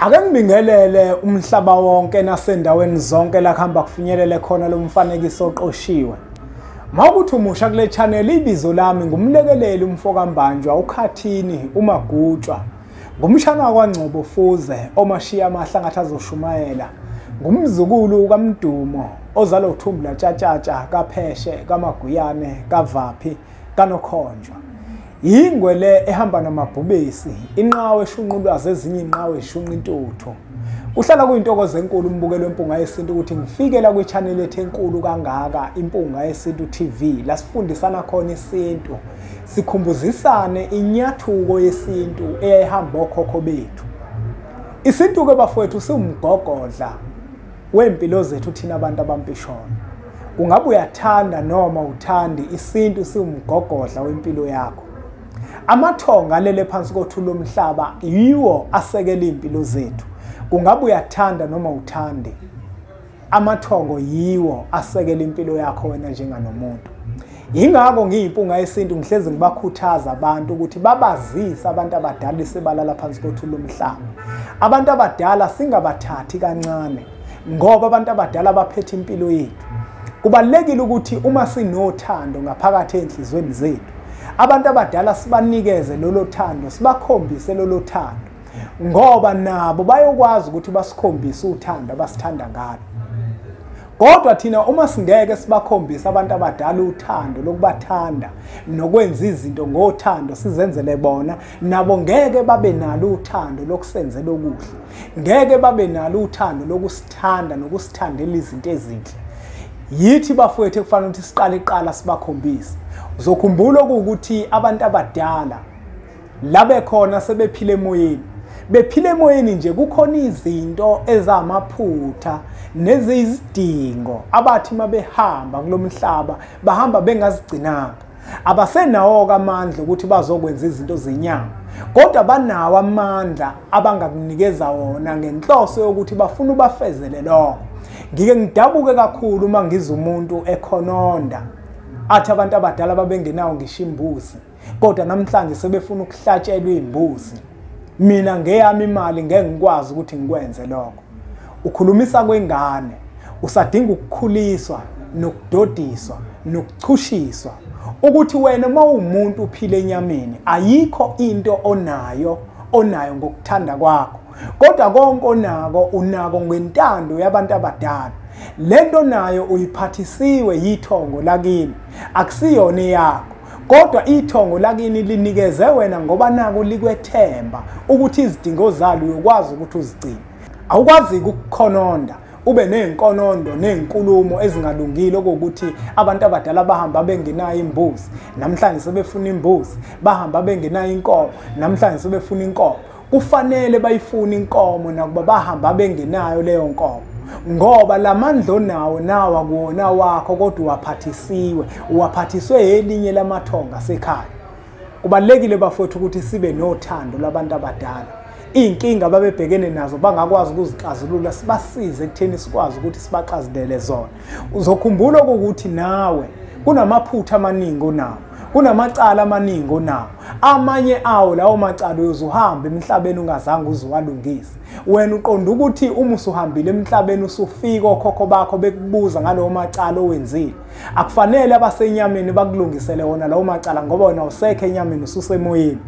Ake ngibingelele umhlaba wonke nasendaweni zonke la kuhamba kufinyelele khona lo mfanekiso oqoshiwe. Mawukuthi umusha kule channel, ibizo lami ngumlekeleli umfokaMbanjwa uKhathini uMagutshwa. Ngumshana kwaNgcobo Fuze omashiya amahla ngathi azoshumayela. Ngumzukulu kaMdumo ozalwa uThumbula Tshatshatsha kaPheshe kaMaguyane kaVaphi kaNokhonjwa. Yingwe le ehamba namabhubesi, inqawe eshunqulwazi ezinye inqawe eshunqa intuthu. Kuhlala kuyintokozo enkulu umbukelo weMpunga Yesintu ukuthi ngifike la kwi-channel ethu enkulu kangaka, Impunga Yesintu TV, la sifundisana khona isintu, sikhumbuzisane inyathuko yesintu eyayihamba okhokho bethu. Isintu-ke bafowethu siwumgogodla wempilo zethu thina abantu abampisholo. Kungabe uyathanda noma uthandi, isintu siwumgogodla wempilo yakho. Amathonga alele phansi kothuli lomhlaba yiwo asekela iy'mpilo zethu. Kungabe uyathanda noma uthandi, amathongo yiwo asekela impilo yakho wena njenganomuntu. Yingakho ngiyiMpunga Yesintu ngihlezi ngibakhuthaza abantu ukuthi babazise abantu abadala sebalala phansi kothuli lomhlaba. Abantu abadala singabathathi kancane ngoba abantu abadala baphethe impilo yethu. Kubalulekile ukuthi uma sinothando ngaphakathi ey'nhliziyweni zethu, abantu abadala sibanikeze lolo thando, sibakhombise lolo thando, ngoba nabo bayokwazi ukuthi basikhombise uthando abasithanda ngalo. Kodwa thina uma singeke sibakhombise abantu abadala uthando lokubathanda nokwenza izinto ngothando sizenzele bona, nabo ngeke babe nalo uthando lokusenzela okuhle, ngeke babe nalo uthando lokusithanda nokusithandela izinto ezinhle. Yithi bafowethu ekufanele ukuthi siqale iqala sibakhombise. Uzokhumbula ukuthi abantu abadala labe khona sebephile emoyeni, bephile emoyeni nje kukhona izinto ezamaphutha nezizidingo abathi mabehamba kulomhlaba bahamba bengazigcinanga. Abasenawo amandla ukuthi bazokwenza izinto zenyama, kodwa banawo amandla abangakunikeza wona ngenhloso yokuthi bafuna ubafezele lokho. Ngike ngidabuke kakhulu uma ngizwa umuntu ekhononda athi abantu abadala babengenawo ngisho imbuzi, kodwa namhlanje sebefuna ukuhlatshelwa imbuzi. Mina ngeyami imali ngeke ngikwazi ukuthi ngikwenze lokho. Ukhulumisa kwengane, usadinga ukukhuliswa nokudodiswa nokuchushiswa ukuthi wena uma uwumuntu uphile enyameni ayikho into onayo ngokuthanda kwakho, kodwa konke onako unako ngentando yabantu abadala. Lento nayo uyiphathisiwe yithongo lakini, akusiyona eyakho, kodwa ithongo lakini linikeze wena ngoba nako likwethemba ukuthi izidingo zalo uyokwazi ukuthi uzigcine. Awukwazi ukukhononda ube nezinkonondo nezinkulumo ezingalungile okokuthi abantu abadala bahamba bengenayo imbuzi, namhlanje sebefuna imbuzi, bahamba bengenayo inkomo, namhlanje sebefuna inkomo. Kufanele bayifune inkomo nakuba bahamba bengenayo leyo nkomo, ngoba lamandla onawo nawa kuwona wakho, kodwa uwaphathisiwe, uwaphathiswe elinye lamathonga asekhaya. Kubalulekile bafowethu ukuthi sibe nothando labantu abadala. Iy'nkinga babebhekene nazo bangakwazi ukuzixazulula, sibasize ekutheni sikwazi ukuthi sibaxazulele zona. Uzokhumbula ukuthi nawe kunamaphutha amaningi onawo, kunamacala amaningi onawo. Amanye awo lawo macala uyozuhamba emhlabeni ungazange uzuwalungise. Wena uqonda ukuthi uma usuhambile emhlabeni usufika okhokho bakho bekubuza ngalowo macala owenzile, akufanele abasenyameni bakulungisele wona lawo macala ngoba wena usekho enyameni, ususemoyeni.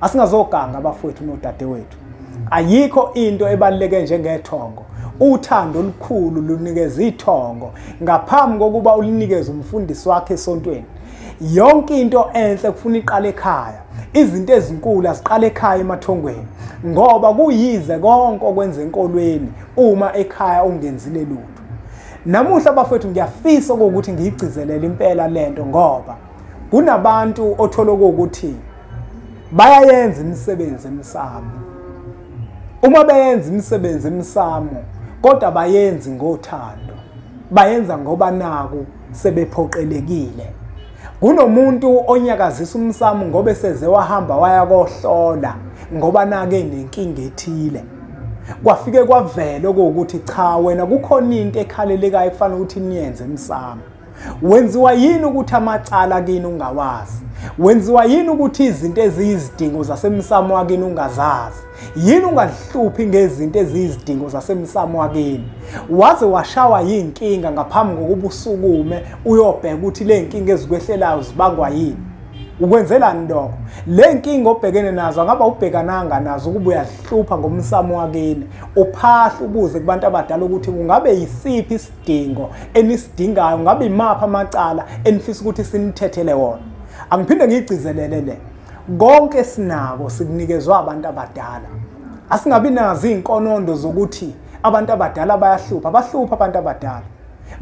Asingazoganga abafowethu nodadewethu. Ayikho into ebaluleke njengethongo. Uthando olukhulu lunikeza ithongo ngaphambi kokuba ulinikeze umfundisi wakhe esontweni. Yonke into enhle kufuna iqale ekhaya. Izinto ezinkulu aziqale ekhaya emathongweni, ngoba kuyize konke okwenza enkolweni uma ekhaya ungenzile lutho. Namuhla bafowethu ngiyafisa ukuthi ngiyigcizelele impela lento, ngoba kunabantu othola ukuthi bayayenza imisebenzi emsamo. Uma beyenza imisebenzi emsamo kodwa bayenzi ngothando, bayenza ngoba naku sebephoqelekile. Kunomuntu onyakazisa umsamo ngoba eseze wahamba waya kohlola ngoba nake nenkinga ethile, kwafike kwavela ukuthi cha wena kukhona into ekhalelekayo kufanele ukuthi niyenze emsamo. Wenziwa yini ukuthi amacala kini ungawazi? Wenziwa yini ukuthi izinto eziyizidingo zasemsamo wakini ungazazi? Yini ungahluphi ngezinto eziyizidingo zasemsamo wakini? Waze washawa yinkinga ngaphambi kokuba usukume uyobheka ukuthi le nkinga ezikwehlelayo zibangwa yini? Ukwenzelani lokho? Le nkinga obhekene nazo angaba ubhekananga nazo ukuba uyahlupha ngomsamo wakini, uphahla ubuze kubantu abadala ukuthi kungabe yisiphi isidingo enisidingayo, ngabe imaphi amacala enifisa ukuthi sinithethele wona. Angiphinde ngiyigcizelele le, konke sinako sikunikezwa abantu abadala. Asingabi nazo iy'nkonondo zokuthi abantu abadala bayahlupha, bahlupha abantu abadala.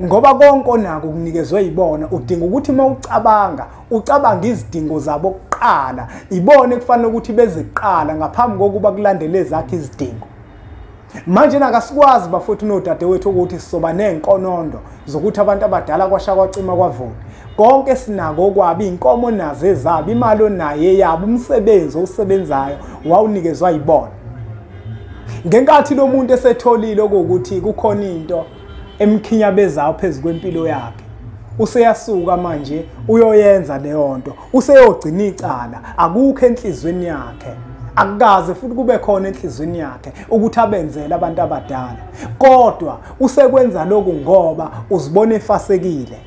Ngoba konke onako kunikezwe yibona. Udinga ukuthi uma ucabanga, ucabanga izidingo zabo kuqala, ibone kufanele ukuthi beziqala ngaphambi kokuba kulandele ezakhe izidingo. Manje nakasikwazi bafowethu nodadewethu ukuthi sizoba ney'nkonondo zokuthi abantu abadala kwasha kwacima kwavula. Konke sinako kwabo, iy'nkomo nazo ezabo, imali onayo eyabo, umsebenzi owusebenzayo wawunikezwa yibona. Ngenkathi lo muntu esetholile okuwukuthi kukhona into emkhinyabezayo phezu kwempilo yakhe, useyasuka manje uyoyenza leyo nto, useyogcina icala, akukho enhlizweni yakhe, akukaze futhi kube khona enhlizweni yakhe ukuthi abenzele abantu abadala, kodwa usekwenza lokhu ngoba uzibona efasekile,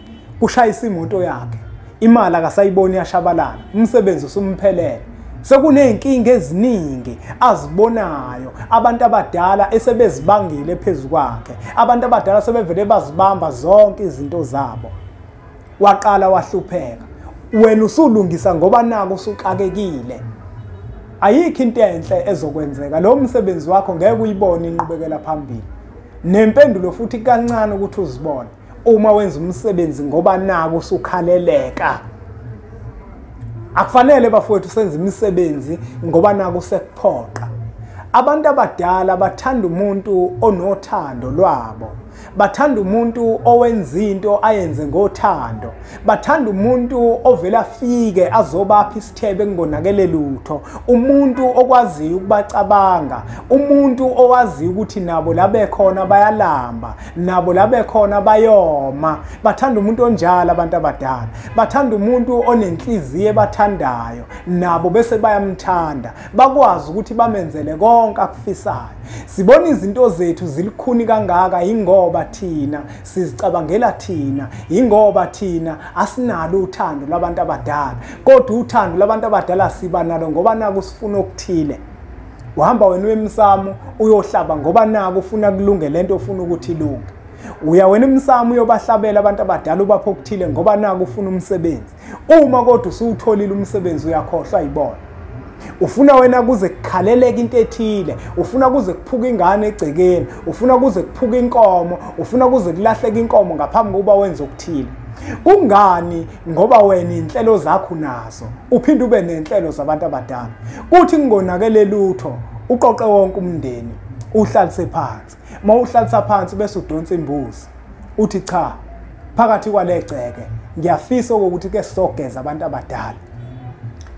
kushayisa imoto yakhe, imali akasayiboni yashabalala, umsebenzi usumphelele. Sekuney'nkinga eziningi azibonayo abantu abadala esebezibangile phezu kwakhe. Abantu abadala sebevele bazibamba zonke izinto zabo. Waqala wahlupheka. Wena usulungisa ngoba naku usuxakekile. Ayikho into enhle ezokwenzeka. Lo msebenzi wakho ngeke uyibone inqubekela phambili. Nempendulo futhi kancane ukuthi uzibone uma wenza umsebenzi ngoba naku usukhaleleka. Akufanele bafowethu senze imisebenzi ngoba naku sekuphoqa. Abantu abadala bathanda umuntu onothando lwabo, bathanda umuntu owenza into ayenze ngothando, bathanda umuntu ovela afike azobapha isithebe kungonakele lutho, umuntu okwaziyo ukubacabanga, umuntu owaziyo ukuthi nabo la bekhona bayalamba, nabo la bekhona bayoma. Bathanda umuntu onjalo abantu abadala, bathanda umuntu onenhliziyo ebathandayo, nabo bese bayamthanda, bakwazi ukuthi bamenzele konke akufisayo. Sibona izinto zethu zilikhuni kangaka ingoba thina sizicabangela thina, ingoba thina asinalo uthando labantu abadala. Kodwa uthando labantu abadala siba nalo ngoba naku sifuna okuthile. Uhamba wena emsamo uyohlaba ngoba naku ufuna kulunge lento ofuna ukuthi ilunge. Uya wena emsamo uyobahlabela abantu abadala ubapho okuthile ngoba naku ufuna umsebenzi. Uma kodwa usuwutholile umsebenzi uyakhohlwa yibona. Ufuna wena kuze kukhaleleke into ethile, ufuna kuze kuphuka ingane egcekeni, ufuna kuze kuphuka inkomo, ufuna kuze kulahleke inkomo ngaphambi kokuba wenze okuthile. Kungani? Ngoba wena inhlelo zakho nazo, uphinde ube nenhlelo zabantu abadala. Kuthi kungonakele lutho, uqoqe wonke umndeni, uhlalise phansi. Uma uhlalisa phansi bese udonsa imbuzi, uthi cha, phakathi kwalegceke ngiyafisa ukuthi ke sogeza abantu abadala.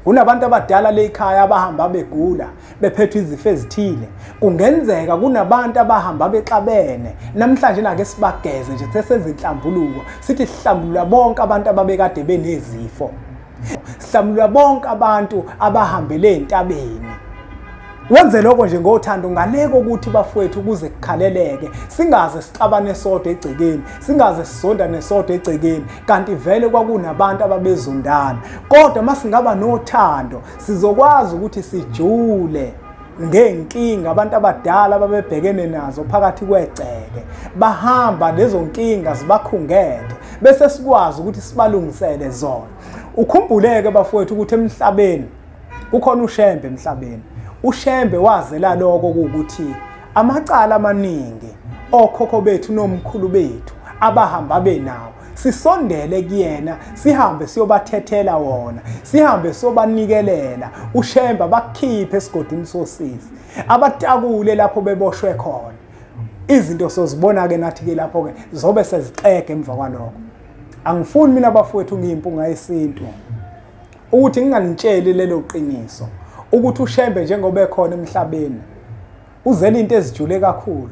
Kunabantu abadala lekhaya abahamba begula, bephethwe izifo ezithile. Kungenzeka kunabantu abahamba bexabene. Namhlanje nake sibageze nje sesenzinhlambuluko, sithi sihlambulula bonke abantu ababekade benezifo. Sihlambulula bonke abantu abahambele entabeni. Wenze lokho nje ngothando, ngaleko ukuthi bafowethu ukuze kukhaleleke, singaze sixabane sodwa egcekeni, singaze sizondane sodwa egcekeni, kanti vele kwakunabantu ababezondana. Kodwa masingaba nothando sizokwazi ukuthi sijule ngeenkinga abantu abadala ababebhekene nazo phakathi kwegceke, bahamba lezo nkinga zibakhungethe, bese sikwazi ukuthi sibalungisele zona. Ukhumbuleke bafowethu ukuthi emhlabeni kukhona uShembe. Emhlabeni uShembe wazela lokho ukuthi amacala amaningi okhokho bethu nomkhulu bethu abahamba benawo, sisondele kuyena, sihambe siyobathethela wona, sihambe siyobanikelela. uShembe abakhiphe esigodini sosizi, abatakule lapho beboshwe khona. Izinto sozibona ke nathi ke lapho ke zobe sezixege emva kwalokho. Angifuni mina bafowethu ngiyimpunga yesintu ukuthi nginganitsheli lelo qiniso ukuthi uShembe njengoba ekhona emhlabeni uzele into ezijule kakhulu.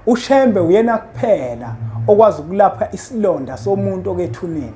uShembe uyena kuphela okwazi ukulapha isilonda somuntu okethuneni.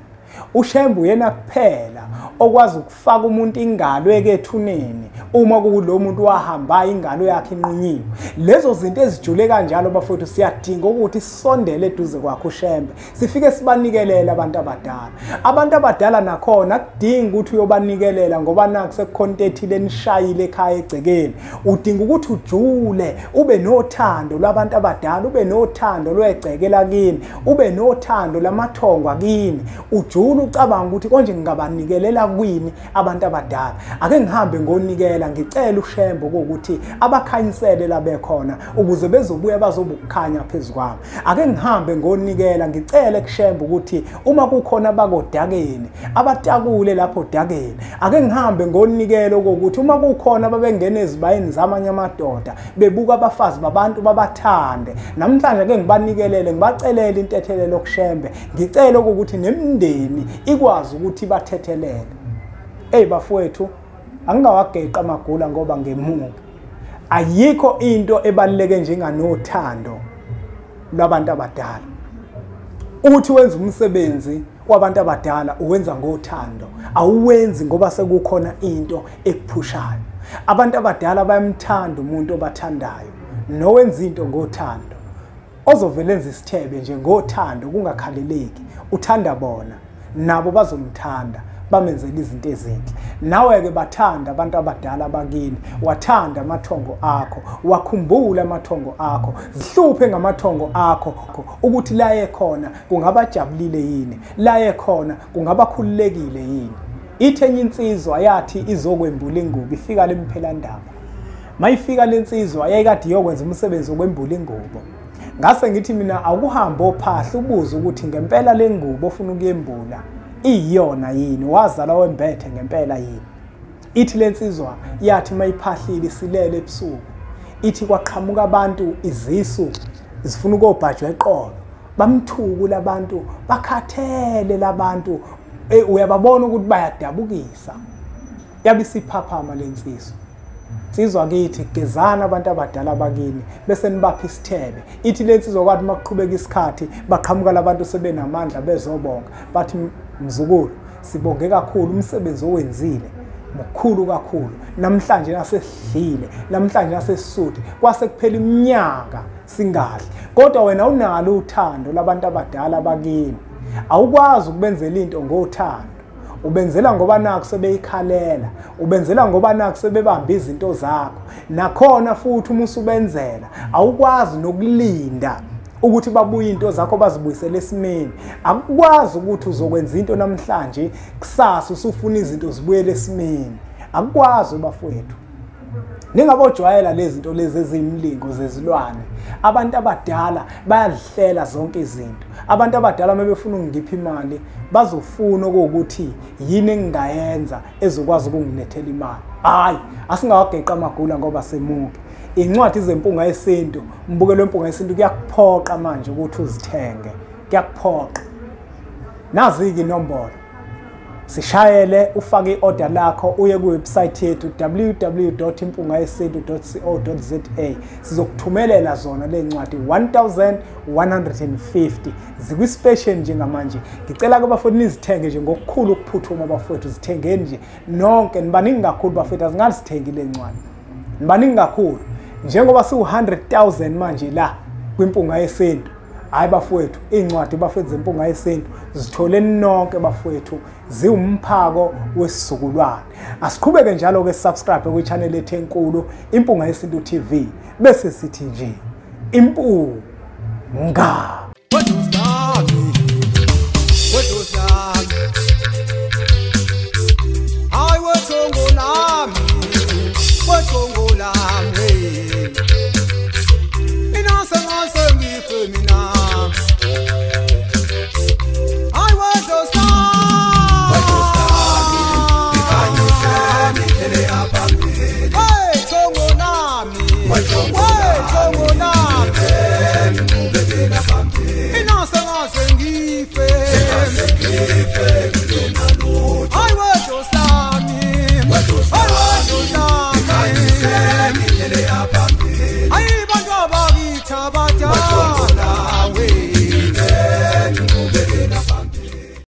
uShembe uyena kuphela okwazi ukufaka umuntu ingalo ekethuneni uma kulo muntu wahamba ingalo yakhe inqunyiwe. Lezo zinto ezijule kanjalo bafowethu, siyadinga ukuthi sisondele eduze kwakhe uShembe, sifike sibanikelele abantu abadala. Abantu abadala nakhona akudingi ukuthi uyobanikelela ngoba naku sekukhona into ethile enishayile ekhaya egcekeni. Udinga ukuthi ujule, ube nothando lwabantu abadala, ube nothando lwegceke lakini, ube nothando lamathongo akini. Ujule ucabanga ukuthi konje ngingabanikelela kwini abantu abadala. Ake ngihambe ngonikela, ngicela uShembe ukuthi abakhanyisele la bekhona ukuze bezobuya bazobukhanya phezu kwami. Ake ngihambe ngonikela, ngicele kuShembe ukuthi uma kukhona abakodakeni abatakule lapho dakeni. Ake ngihambe ngonikela ukuthi uma kukhona ababengena ezibayeni zamanye amadoda bebuka abafazi babantu babathande, namhlanje ake ngibanikelele, ngibacelele intethelelo kuShembe, ngicela ukuthi nemindeni ikwazi ukuthi bathethelele. Ey bafowethu, angingawageqa amagula ngoba ngemuka. Ayikho into ebaluleke njenganothando lwabantu abadala. Uthi wenza umsebenzi wabantu abadala uwenza ngothando, awuwenzi ngoba sekukhona into ekuphushayo. Abantu abadala bayamthanda umuntu obathandayo nowenza into ngothando. Ozovele enza isithebe nje ngothando kungakhaleleki, uthanda bona nabo bazomthanda, bamenzela izinto ezinhle. Nawe-ke bathanda abantu abadala bakini, wathanda amathongo akho, wakhumbula amathongo akho, zihluphe ngamathongo akho ukuthi la ekhona kungabajabulile yini, la ekhona kungabakhululekile yini. Ithe enye insizwa yathi izokwembula ingubo, ifika lemphelandaba. Mayifika lensizwa yayikade iyokwenza umsebenzi wokwembula ingubo. Ngase ngithi mina akuhambe ophahla ubuze ukuthi ngempela le ngubo ofuna ukuyembula iyona yini, wazala wembethe ngempela yini. Ithi lensizwa yathi mayiphahlile isilele ebusuku, ithi kwaqhamuka abantu izisu zifuna ukobhajwa eqolo, bamthuku labantu, bakhathele labantu, uyababona ukuthi bayadabukisa. Yabe isiphaphama lensizwa. Insizwa kithi gezana abantu abadala bakini bese nibapha isithebe. Ithi lensizwa kwathi makuqhubeka isikhathi baqhamuka labantu sebenamandla bezobonga, bathi mzukulu sibonge kakhulu umsebenzi owenzile mkhulu kakhulu, namhlanje nasesidlile, namhlanje nasesisuthi, kwase kuphela iminyaka singadli, kodwa wena unalo uthando labantu abadala bakini. Awukwazi ukubenzela into ngothando, ubenzela ngoba naku sebeyikhalela, ubenzela ngoba naku sebebamba izinto zakho. Nakhona futhi uma usubenzela awukwazi nokulinda ukuthi babuye into zakho bazibuyisele esimeni. Akukwazi ukuthi uzokwenza into namhlanje kusasa usufuna izinto zibuyele esimeni, akukwazi bafowethu. Ningabojwayela lezi zinto lezi eziyimlingo zezilwane. Abantu abadala bayazihlela zonke izinto. Abantu abadala uma befuna ukungipha imali bazofuna ukuthi yini engingayenza ezokwazi ukungilethela imali. Hayi, asingawageqa amagula ngoba semuke. Incwadi zempunga yesintu, umbukelo wempunga yesintu kuyakuphoqa manje ukuthi uzithenge, kuyakuphoqa. Nazi-ke inombolo, sishayele ufake i-order lakho, uye ku-website yethu www.impungayesintu.co.za. Sizokuthumelela zona le ncwadi 1150 zikwi-special njengamanje. Ngicela-ke bafowethu nizithenge nje ngokukhulu ukuphuthuma bafowethu, zithengeni nje nonke, nibaningi kakhulu bafowethu, asingazithengi le ncwadi, nibaningi kakhulu. Njengoba siwu-100,000 manje la kwimpunga yesintu, hayi bafowethu, iy'ncwadi bafowethu zempunga yesintu zitholeni nonke bafowethu, ziwumphako wesizukulwane. Asiqhubeke njalo-ke subscribe kwi-channel yethu enkulu Impunga Yesintu TV, bese sithi nje impunga.